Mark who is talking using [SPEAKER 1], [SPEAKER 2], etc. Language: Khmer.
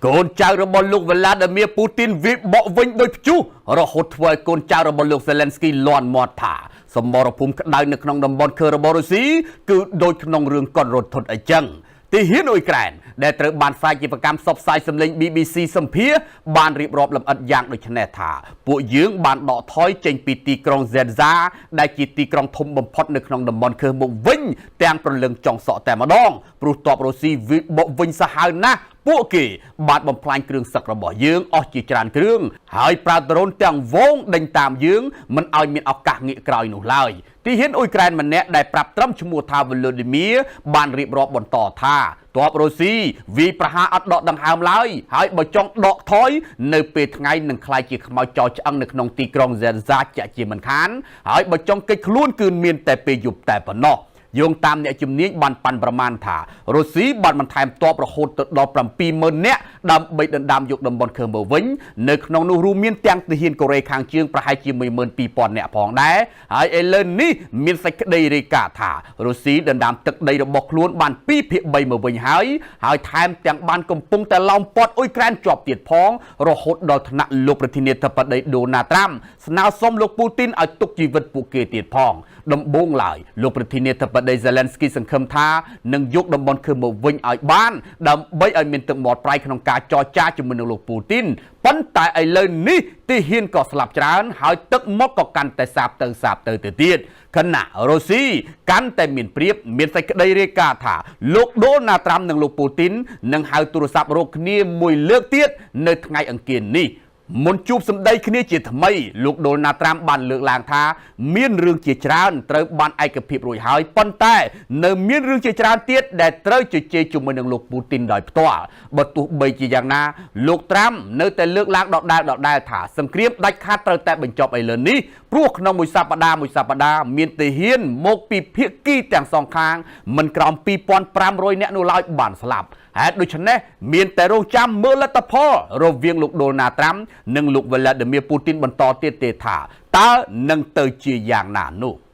[SPEAKER 1] កូនចៅរបស់លោកវ្លាឌីមៀពូទីនវាយបកវិញដោយព្យុះរហូតធ្វើឲ្យកូនចៅរបស់លោកសេឡិនស្គីលាន់មាត់ថាសមរភូមិក្តៅនៅក្នុងតំបន់ខឺរបស់រុស្ស៊ីគឺដូចក្នុងរឿងកុនរន្ធត់អីចឹងទាហានអ៊ុយក្រែនដែលត្រូវបានផ្សាយជាប្រកម្មផ្សព្វផ្សាយសម្លេង BBC សម្ភារបានរៀបរាប់លម្អិតយ៉ាងដូចនេះថាពួកយើងបានដកថយចេញពីទីក្រុងហ្សេនហ្សាដែលជាទីក្រុងធំបំផុតនៅក្នុងតំបន់ខឺមកវិញទាំងប្រលឹងចុងសក់តែម្ដងព្រោះទ័ពរុស្ស៊ីវាយបកវិញសាហាវណាស់ពួកគេបានបំផ្លាញគ្រឿងសឹករបស់យើងអស់ជាច្រើនគ្រឿងហើយប្រើដ្រូនទាំងវងដេញតាមយើងមិនឲ្យមានឱកាសងាកក្រោយនោះឡើយទីហ៊ានអ៊ុយក្រែនម្នាក់ដែលប្រាប់ត្រឹមឈ្មោះថាវ៉ូឌីមៀបានរៀបរាប់បន្តថាទ័ពរុស្ស៊ីវាយប្រហារអត់ដកដង្ហើមឡើយហើយបើចង់ដកថយនៅពេលថ្ងៃនឹងក្លាយជាខ្មោចចោលឆ្អឹងនៅក្នុងទីក្រុងហ្សេនហ្សាជាក់ជាមិនខានហើយបើចង់គេចខ្លួនគឺមានតែពេលយប់តែប៉ុណ្ណោះយោងតាមអ្នកជំនាញបានប៉ាន់ប្រមាណថារុស្ស៊ីបានបន្ថែមទ័ពរហូតទៅដល់70000នាក់ដើម្បីដណ្ដើមយកតំបន់ខឺមកវិញនៅក្នុងនោះរួមមានទាំងទាហានកូរ៉េខាងជើងប្រហែលជា12000នាក់ផងដែរហើយឥឡូវនេះមានសេចក្តីរាយការណ៍ថារុស្ស៊ីដណ្ដើមទឹកដីរបស់ខ្លួនបាន2ភាគ3មកវិញហើយហើយថែមទាំងបានកំពុងតែឡោមព័ទ្ធអ៊ុយក្រែនជាប់ទៀតផងរហូតដល់ថ្នាក់លោកប្រធានាធិបតីដូណាល់ត្រាំស្នើសុំលោកពូទីនឲ្យទុកជីវិតពួកគេទៀតផងដំបូងឡើយលោកប្រធានាធិបតីហ្សេឡិនស្គីសង្ឃឹមថានឹងយកតំបន់ខឺមកវិញឲ្យបានដើម្បីឲ្យមានទឹកមាត់ប្រៃក្នុងការចរចាជាមួយនឹងលោកពូទីនប៉ុន្តែឥឡូវនេះទាហានក៏ស្លាប់ច្រើនហើយទឹកមាត់ក៏កាន់តែសាបទៅសាបទៅទៅទៀតខណៈរុស្ស៊ីកាន់តែមានព្រៀបមានសេចក្តីរាយការណ៍ថាលោកដូណាល់ត្រាំនិងលោកពូទីននឹងហៅទូរស័ព្ទរកគ្នាមួយលើកទៀតនៅថ្ងៃអង្គារនេះមុនជួបសម្ដីគ្នាជាថ្មីលោកដូណាល់ត្រាំបានលើកឡើងថាមានរឿងជាច្រើនត្រូវបានឯកភាពរួចហើយប៉ុន្តែនៅមានរឿងជាច្រើនទៀតដែលត្រូវជជែកជាមួយនឹងលោកពូទីនដោយផ្ទាល់បើទោះបីជាយ៉ាងណាលោកត្រាំនៅតែលើកឡើងដដែលដដែលថាសង្គ្រាមដាច់ខាតត្រូវតែបញ្ចប់ឥឡូវនេះព្រោះក្នុងមួយសប្តាហ៍មួយសប្តាហ៍មានទាហានមកពីភាគីទាំងសងខាងមិនក្រោម2500នាក់នោះឡើយបានស្លាប់ហេតុដូច្នេះមានតែរងចាំមើលលទ្ធផលរវាងលោកដូណាល់ត្រាំនិងលោកវ្លាឌីមៀពូទីនបន្តទៀតទេថាតើនឹងទៅជាយ៉ាងណានោះ។